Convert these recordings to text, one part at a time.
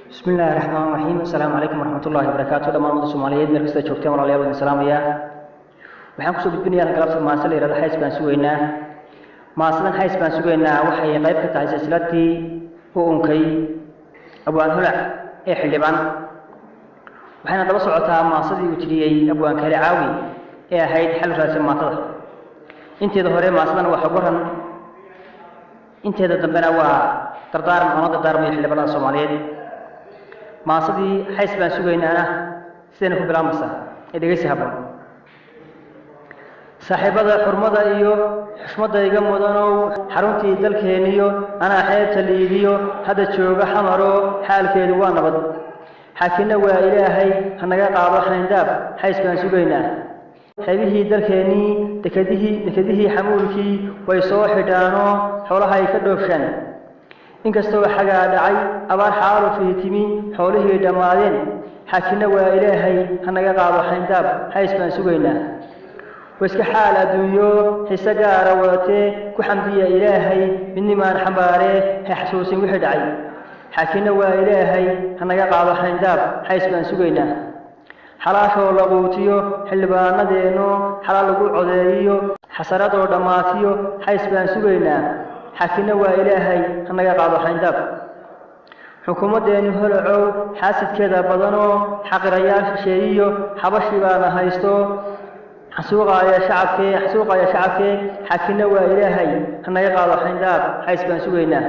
Bismi illaahi raxmaan raxiim. Assalaamu calaykum waraxmatullahi wabarakaatu. Dhammaan ummadda Soomaaliyeed meel kasta joogteen, walaalayaal, waan salaamayaa. Waxaan kusoo gudbinayaa galabta maase la yihahdo Xays baan sugaynaa. Maasadan Xays baan sugaynaa waxay qayb ka tahay silsiladii u unkay Abwaan Holac ee xildhibaan, waxayna daba socotaa maasadii uu tiriyey Abwaan Kale Caawi ee ahayd Xal Raadsan Maatada. Inteeda hore maasadan waa xog waran, inteeda dambena waa dardaaran oona dardaarmayo xildhibaanada Soomaaliyeed. Maasadii Xays baan sugaynaana sidayna ku bilaabmaysaa ee dhegeysi habboon. Saaxiibada xurmada iyo xushmadda iga mudanow, xaruntii dalkeeniyo anaa xeebta liidiyo hadda jooga Xamaro, xaalkeedu waa nabad, xaakinna waa Ilaahay hanaga qaado xayndaab. Xays baan sugaynaa. Xeebihii dalkeennii, dekadihii dekedihii xamuulkii way soo xidhaanoo xoolahay ka dhoofshaan. Inkastoo xagaa dhacay, abaar xaalufii timi, xoolihii dhammaadeen, xaakinna waa Ilaahay hanaga qaado xayndaab. Xays baan sugaynaa. Waiska xaal adduunyo xiise gaara wadatee, ku xamdiya Ilaahay midnimaan xambaaree, ha xasuusin wixii dhacay. Xaakinna waa Ilaahay hanaga qaado xayndaab. Xays baan sugaynaa. Xalaashoo la quutiyo xildhibaanadeenno, xalaal lagu codeeyiyo xasaradoo dhammaatiyo, xays baan sugaynaa. Xaakinna waa Ilaahay hanaga qaado xayndaab. Xukuumaddeennu holacow xaasidkeeda badanoo xaqirayaal shisheeyiyo xabashi baana haysto, xasuuqaaya shacabkee, xasuuqaaya shacabkee. Xaakinna waa Ilaahay hanaga qaado xayndaab. Xays baan sugaynaa.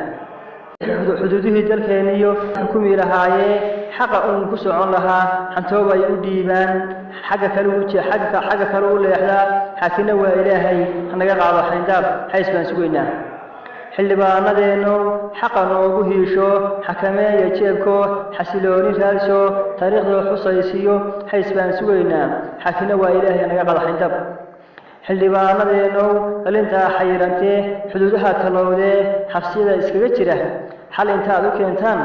Xuduudihii dalkeeniyo xukumi lahaayee xaqa uun ku socon lahaa, xantoobay u dhiibaan, xagga kale u xagga kale u leexdaa. Xaakinna waa Ilaahay hanaga qaado xayndaab. Xays baan sugaynaa. Xildhibaanadeennu xaqa noogu hiisho, xakameeya jeebko, xasilooni raadso, taariikhdoo xusaysiyo, xays baan sugaynaa. Xaakinna waa Ilaahay hanaga qaado xayndaab. Xildhibaanadeennu dhalintaa xayrantee, xuduudaha talowdee, xabsiyada iskaga jira, xal intaad u keentaan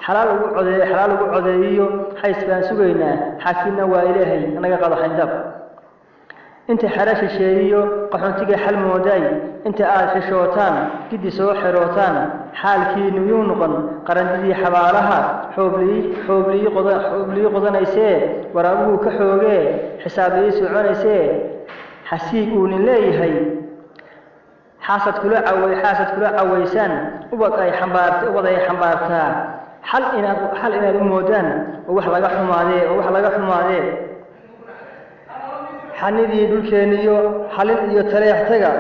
xalaal ugu codee, xalaal ugu codeeyiyo, xays baan sugaynaa. Xaakinna waa Ilaahay hanaga qaado xayndaab. Inta xero shisheeyiyo qaxoontiga xal moodaay, inta aad xishootaan giddi soo xerootaan, xaalkiinu yuu noqon qarandidii xabaalaha xooblii xooblii qoda xooblii qodanaysee, waraabuhu ka xoogee, xisaablii soconaysee, xasiig uu nin leeyahay xaasad kula caway, xaasad kula cawaysaan, ubad ay xambaarta, ubad ay xambaartaa, xal inaad u moodaan oo wax laga xumaadee, oo wax laga xumaadee. Xanidii dhulkeeniyo xalin iyo taleex taga,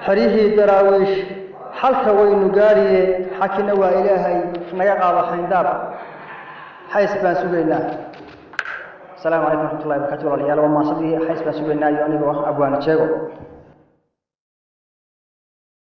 xeryihii Daraawiish, xalka waynu gaadhiye. Xakinna waa Ilaahay naga qaado xayndaab. Xays baan sugaynaa. Asalaamu calaykum raxmatullahi barakatu. Walaalayaal, waa maasadii Xays baan sugaynaa iyo anigoo ah Abwaana Jeego.